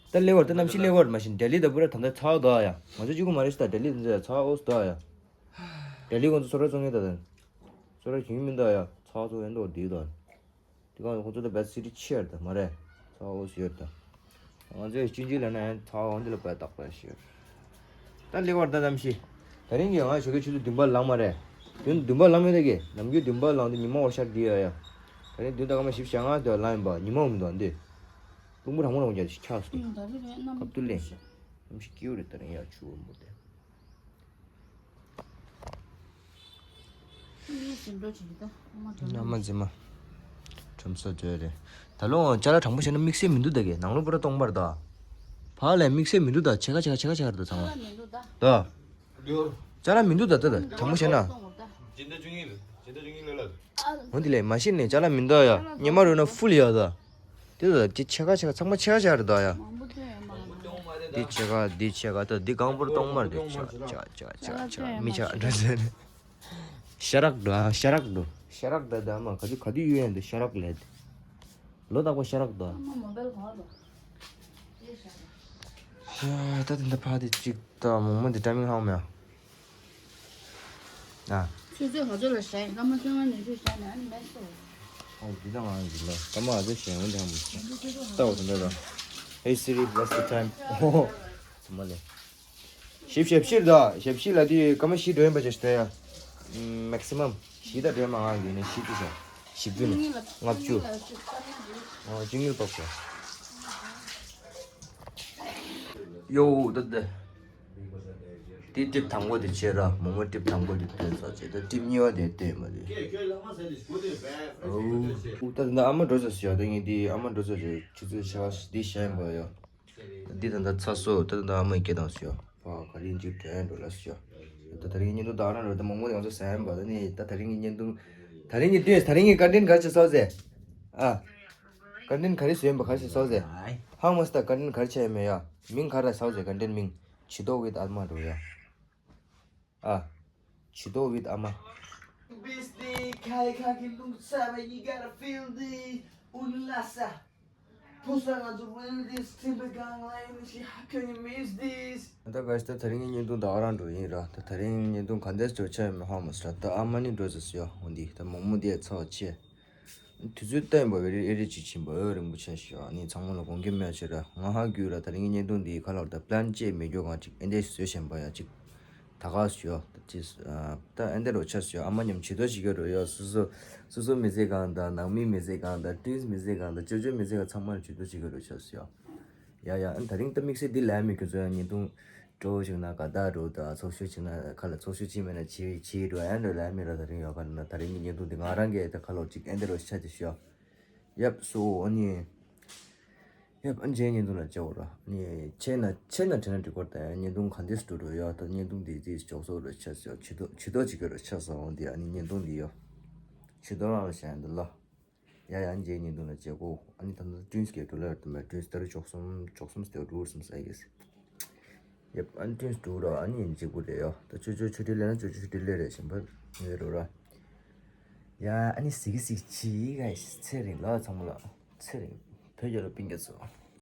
ད་ལེ་བར་ད་གནམ་གཤིས་ལེ་བར་མ་ཤེས་ལྡི་ལི་ད་པུ་ར་ད་ད་ཚ་བ་ད་ཡ། ང་ཚོ་གཅིག་པུ་མ་རེད་ཤི་ད་ལྡི་ལི་ད་ཚ་བ་འོ་ད་ཡ། ལྡི་ལི་ཁོང་ཚོ་སོ་ར་བཙོང་ཡོད་ད་ད། སོ་ར་གྱོན་མི་ད་ཡ་ཚ་བ་ཚོ་ཡན་དོ་འདི་ད། དེ་གང་ཁོང་ཚོ་ད་བེད་སི་ཊི་ཆེར་ད་མ་རེད། ཚ་བ་འོ་ཟེར་ད། ང་ཚོས་གཅིན་གཅིན་ལ་ན་ཡང་ཚ་བ་འོ་འདི་ལ་བེད་ཏག་པ་ཤེར། ད་ལེ་བར་ད་གནམ་གཤིས། ད་རིང་གི་ང་ཞོགས་ཀའི་ཆུ་ཚོད་བདུན་པ་ལངས་མ་རེད། བདུན་བདུན་པ་ལངས་མེད་ད་གི་ནམ་རྒྱུན་བདུན་པ་ལངས་དུས་ཉི་མ་འོར་ཤར་འདི་ཡ་ཡ། ད་རིང་བདུན་དང་སྐར་མ་བཞི་བཅུ་ཞེ་ལྔ་དེ་ལངས་ཡིན་པ་ཉི་མ་འོང་མི་འདུག་འདི། དཔུང་པ་རང་མོ་རང་རྒྱ་ཆི་ཁྱག་སོང་། ཁབ་ཏུ་ལེན། གནམ་གཤིས་སྐྱིད་པོ་རེད་ད་རིང་ཡ་ཆུ་བོ་མོ་དེ། ཨ་མ་རྫི་མ། ཁྲོམ་ས་བྲོས་རེད། ད་ལོ་ཅ་ལག་དྲང་པོ་བཤད་ན་དམིགས་བསལ་མི་འདུག་ད་གི་ནང་ལོ་པུ་ར་སྟོང་པར་ད། ཕ་ལས་དམིགས་བསལ་མི་འདུག་ད་ཕྱེད་ཀ་ཕྱེད་ཀ་ཕྱེད་ཀ་ཕྱེད་ཀ་རེད་ད་ཚང་མ། ད། ཅ་ལག་མི་འདུག་ད་ད་ད་དྲང་པོ་བཤད་ན། འོ་དེ་ལས་མ་ཤེས་ནས་ཅ་ལག་མི་འདུག་ཡ་སྙེ་མ་རོལ་ན་ཕུལ་ཡ་ད། དེ་ད་དེ་ཕྱེད་ཀ་ཕྱེད་ཀ་ཚང་མ་ཕྱེད་ཀ་ཕྱེད་ཀ་རེད་ད་ཡ། འདི་ཕྱེད་ཀ་འདི་ཕྱེད་ཀ་ད་འདི་གང་པུར་སྟོང་མར་འདི་ཕྱེད་ཀ་ཕྱེད་ཀ་ཕྱེད་ཀ་མི་ཕྱེད་ཀ་འདྲ་ཟེར། ཤ་རག་འགྲོ་ཨ་ཤ་རག་འགྲོ། ཤ་རག་ད་ད་མ་ག་དུས་ག་དུས་ཡོད་ཡ་འདི་ཤ་རག་ལས། ལོ་དག་པ་ཤ་རག་ད། ཤ་ད་དེ་འདི་ཕ་དེ་གཅིག་ད་མོག་མོག་འདི་ཊའི་མིང་ཧང་མེ་ཨ། ཨ། ཆུ་ཚོད་ག་ཚོད་ལ་བཞག་ཡིན་སྐར་མ་བཅོ་ལྔ་ཉི་ཤུ་བཞག་ནས་ཨ་ནི་མེད་སོ། ཨོ་འདི་ད་ང་འདི་ལ་སྐར་མ་ག་ཚོད་བཞག་ཡོང་དེ་ཧང་མེ་ལྟ་བ་དེ་འདྲ་ད། Hey Siri, what's the time? ཨོ་ཧོ་ཧོ། ཚང་མ་ལས། ཞིབ་ཞིབ་ཕྱིར་ད་ཞིབ་ཕྱིར་ལ་དེ་སྐར་མ་བཞི་འགྲོ་ཡིན་པ་ཅིག་ཞིག་ད་ཡ། མེག་སི་མམ་བཞི་ད་འགྲོ་མ་ང་གི་ནས་བཞི་དེ་ཤ་བཞི་བཅུ་ནས་ལྔ་བཅུ། ཨོ་བཅུ་གཉིས་པགས་པ། ཡོ་ད་ད། དེ་ཊིབ་དང་པོ་དེ་བྱས་ར་མོག་མོག་ཊིབ་དང་པོ་དེ་སྟོན་ས་བྱས་ད་ཊིབ་གཉིས་པ་དེ་སྟོན་མ་དེ། ཨོ་ད་ད་ཨ་མ་འགྲོ་ས་ཞོ་ད་ངས་དེ་ཨ་མ་འགྲོ་ས་ཞོ་ཆུ་ཚོད་ཆ་དེ་བཤད་པ་ཡ། འདི་ད་ལྟ་ཚ་སོ་ད་ལྟ་ཨ་མའི་སྐད་དང་ཞུ། ཕ་ག་རིང་ཅིག་དྲན་འགྲོ་ལ་ཞུ། ད་ད་རིང་བརྙན་ཐུང་ད་རང་རེད་ད་མང་པོ་ཡོང་ས་ཟེར་ཡིན་པ་ད་ནི་ད་ད་རིང་གི་བརྙན་ཐུང་། ད་རིང་གི་དུས་ད་རིང་གི་ཀོན་ཊེན་ག་རེ་བྱས་སོག་ཟེར། ཨ། ཀོན་ཊེན་ག་རེ་བཟོས་ཡིན་པ་ག་རེ་བྱས་སོག་ཟེར། ཧང་མ་སི་ད་ཀོན་ཊེན་ག་རེ་བྱས་ཡོད་མེད་ཡ། མིང་ག་རེ་སོག་ཟེར་ཀོན་ཊེན་མིང་། ཇི་ཏོ་ཝིད་ཨ་མ་འགྲོ་ཡ། ཨ། ཇི་ཏོ་ཝིད་ཨ་མ། ད་ག་ཞིག་ད་ད་རིང་གི་བརྙན་ཐུང་ད་ག་རང་འགྲོ་ཡིན་ར། ད་ད་རིང་བརྙན་ཐུང་ག་འདྲས་འགྲོ་ཆ་ཡོད་མེད་ཧ་མ་སི་ར། ད་ཨ་མ་ནི་འགྲོ་ཟེར་ཟེར་ཡ་འོ་འདི་ད་མོག་མོག་འདི་ཚ་བ་ཆེ། དུས་ཚོད་ལྟ་ཡིན་པ་བེ་རི་ཨེ་རི་ཅིག་ཕྱིན་པ་འོ་རིང་པོ་ཆེ་ཞིག་ཨ་ནི་ཚང་མ་ལ་དགོངས་འགལ་མེད་ཆེ་ར། ང་ཧ་གྱུར་ར། ད་རིང་གི་བརྙན་ཐུང་འདི་ཁ་ལག་ད་པི་ལན་ཅེ་མེད་རྒྱུ་གང་ཅིག་ཨེ་འདྲས་བཟོས་བཞིན་པ་ཡ་ཅིག་ད་ག་ཞུ་ཡོ། ད་ཅི་ཨ་ད་ཨེ་འདྲ་རོ་ཆ་ཞུ་ཡོ། ཨ་མ་མཉམ་བྱི་དོ་བྱེད་ཀྱི་རོ་ཡོ། སོ་སོ་སོ་སོ་མི་ཚེ་གང་དང་ནང་མི་མི་ཚེ་གང་དང་ཏུན་མི་ཚེ་གང་དང་ཅོ་ཅོ་མི་ཚེ་གང་ཚང་མ་ལ་བྱི་དོ་བྱེད་ཀྱི་རོ་ཆ་ཞུ་ཡོ། ཡ་ཡ། ཨ་ད་རིང་ད་དམིགས་བསལ་འདི་ལ་མི་ཁྱོད་ཚོ་ཡང་བརྙན་ཐུང་སྤྲོ་བོ་ཞིག་ན་ག་ད་རུ་ད་ཚོགས་ཞུགས་བྱེད་ན་ཁ་ལ་ཚོགས་ཞུགས་བྱེད་མེད་ན་བྱེད་བྱེད་རུ་ཨ་འདྲ་ལ་མི་ར། ད་རིང་ཡོ་ག་ན་ད་རིང་གི་བརྙན་ཐུང་འདི་ང་རང་གི་ད་ཁ་ལོ་ཅིག་ཨེ་འདྲ་རོ་ཆ་ཅི་ཞུ་ཡོ། ཡབ་སོ་ཨ་ནི། ཡབ་ཨ་ནི་རྗེས་བརྙན་ཐུང་ལ་བཅར་རོ། ཨ་ནི་ཆེ་ན་ཆེ་ན་དྲན་ན་འགྲིག་གོ། ད་བརྙན་ཐུང་ག་འདྲས་སུ་འགྲོ་ཡོད། ད་བརྙན་ཐུང་འདི་འདི་ཅོག་སོ་རོ་ཆ་སོ་བྱི་དོ་བྱི་དོ་བྱེད་ཀྱི་རོ་ཆ་སོ་འོང་འདི། ཨ་ནི་བརྙན་ཐུང་འདི་ཡོ། བྱི་དོ་རང་ལ་བྱ་ཡ་འདི་ལ། ཡ་ཡ། ཨ་ནི་རྗེས་བརྙན་ཐུང་ལ་བཅར་གོ། ཨ་ནི་ད་ནི་ཏུན་སི་གི་འགྲོ་ལ་ཡོད་དུ་མེད། ཏུན་སི་ད་རུ་ཅོག་གསུམ་ཅོག་གསུམ་སྟེ་འགྲོ་སོང་ས་ཡིས། ཡབ་ཨ་ནི་ཏུན་སི་འགྲོ་རོ། ཨ་ནི་ཡིན་གཅིག་པུ་རེད་ཡོ། ད་ཅོ་ཅོ་ཆུ་ཊི་ལེན་ན་ཅོ་ཅོ་ཆུ་ཊི་ལེན་རེད་ཞིམ་པ་ངེ་རོ་ར། ཡ་ཨ་ནི་གཟིགས་གཟིགས་བྱེད་ག་ཚེ་རིང་ལ་ཚང་མ་ལ་ཚེ་རིང་བོད་རྒྱལ་ལོ་སྤུན་ཀྱག་ཚོ།